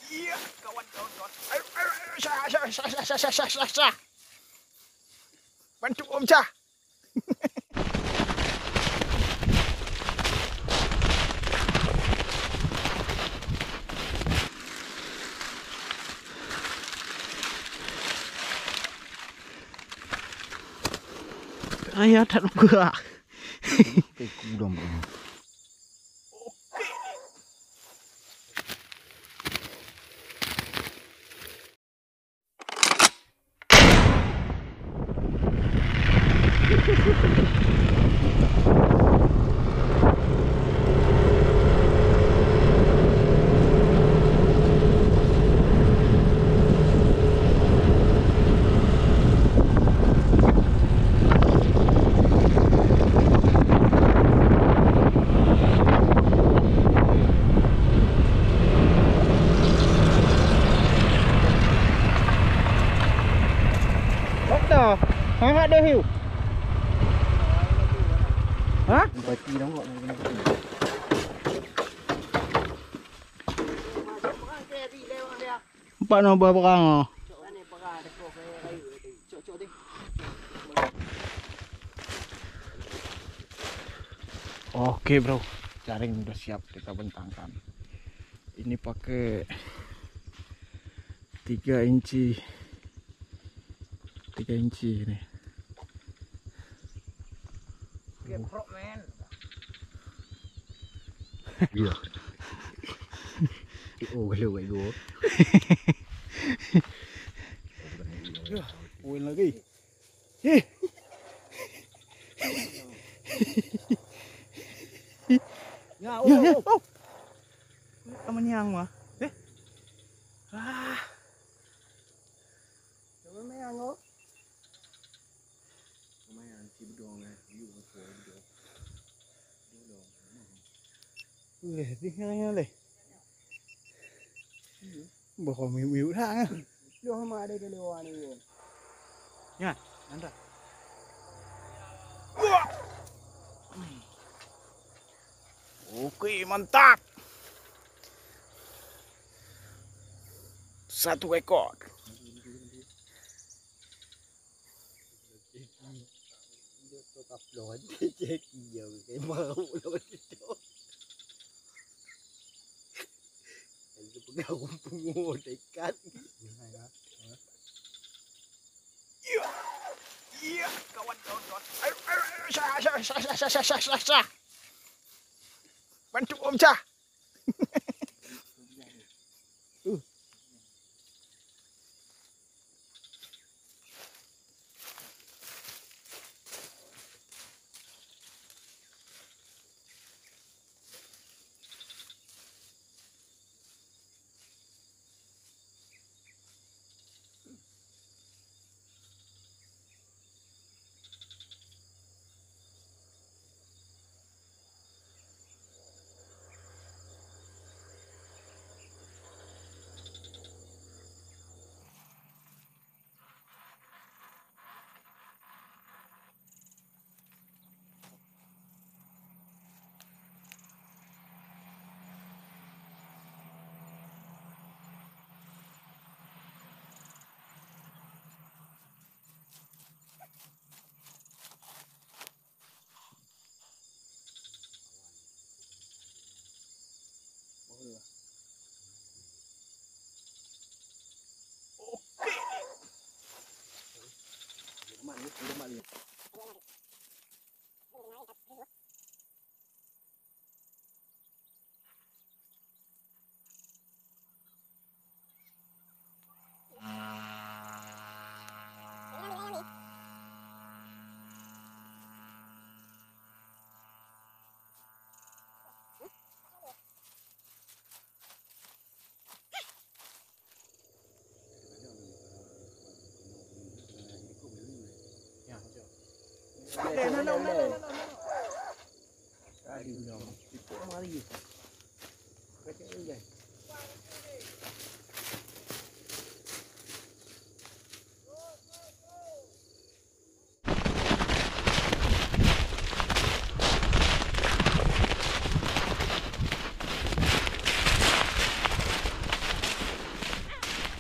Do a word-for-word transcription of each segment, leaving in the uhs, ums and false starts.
Iya, kawan, kawan, kawan. Ayo, ayo, ayo, syah, syah, syah. Bantu Om Syah. Ayah tak nampak. Oke. Doktor, hangat deh, Yu. Hah? Pati dong kok. Empat nombor perang. Oke, bro, jaring udah siap kita bentangkan. Ini pakai tiga inci, tiga inci ini. Iya. Oh, kalau buat dua. Win lagi. Eh. Ya, oh, ya, ya. Oh. Kamu nyang mah. Eh. Ah. Kamu nyang, oh. Lumayan, si bedong, eh. Yuk, bedong. Bedong. Weh, di nyang leh. Boh miyup-miyup dah, kan? Loh, mak ada di luar ni, Yun. Ya, anda. Oke, mantap. Satu ekor. Iya, iya, kawan, kawan, kawan. Ayo, ayo, ayo, syah, syah, syah. Bantu Om Syah.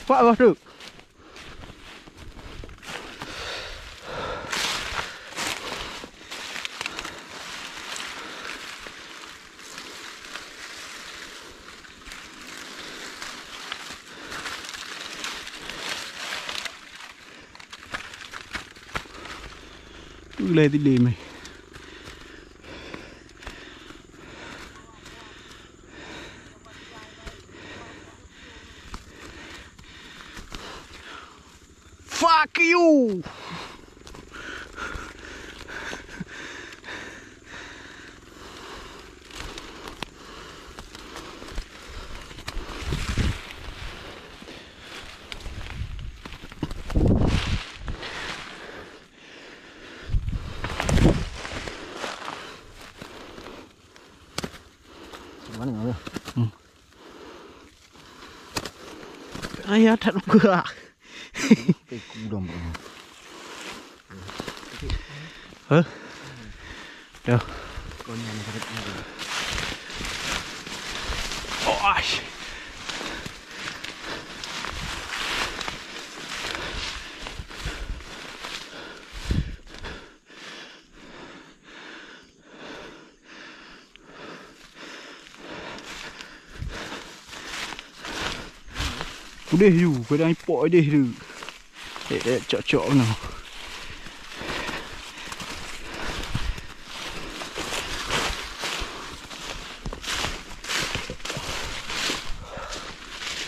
Pak Bahruk. Ulai tilem, eh. Fuck you. Mana ya? Hmm. Ayah tak luka. Hah? Dah. Oh, ash. Udeh yu, padang ipok udeh tu. Eh, eh, cok-cok no.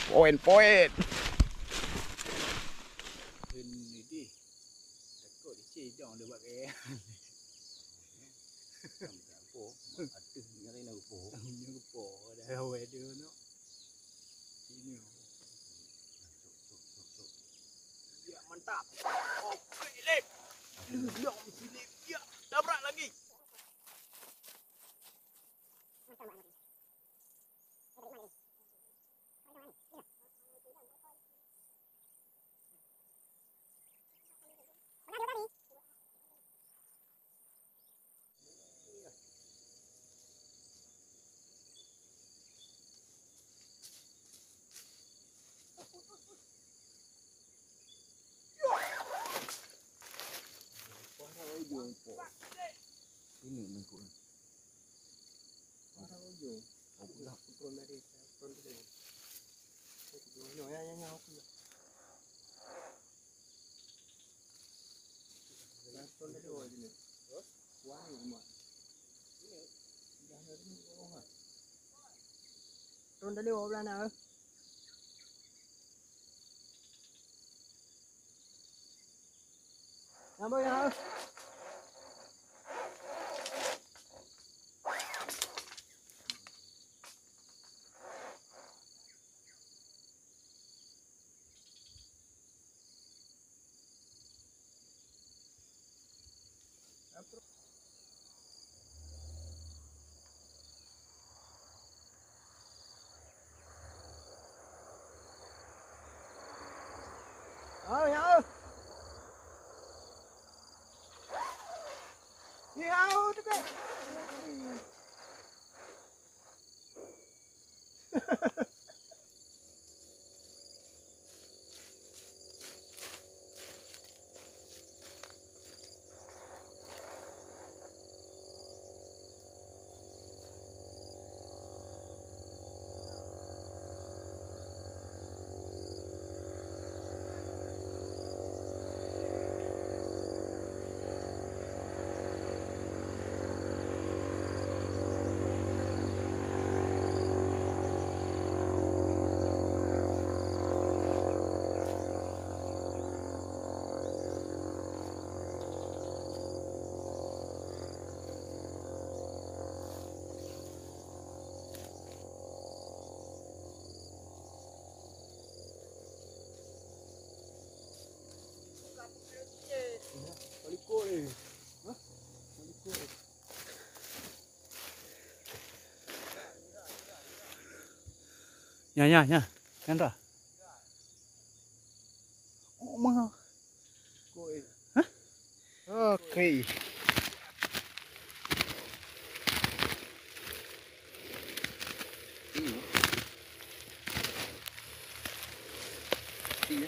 Poin, poin. Takot licin dong dia buat gaya. Apa? Ateuh ni lain apa? Ni apa? Dah awal dia nak. Sini. Cok, cok, cok, cok. Ya, mantap. Okey, lip. Aduh, ya, mesti lip. Ya, tabrak lagi. Ini mengkuk. Turun tadi bawah belah nak, eh. Nyambung ya. Oh, ya. Ya, oh, dekat. Nya, nya, nya. Nyan dah. Oh, ma. Hah? Okey. Iya.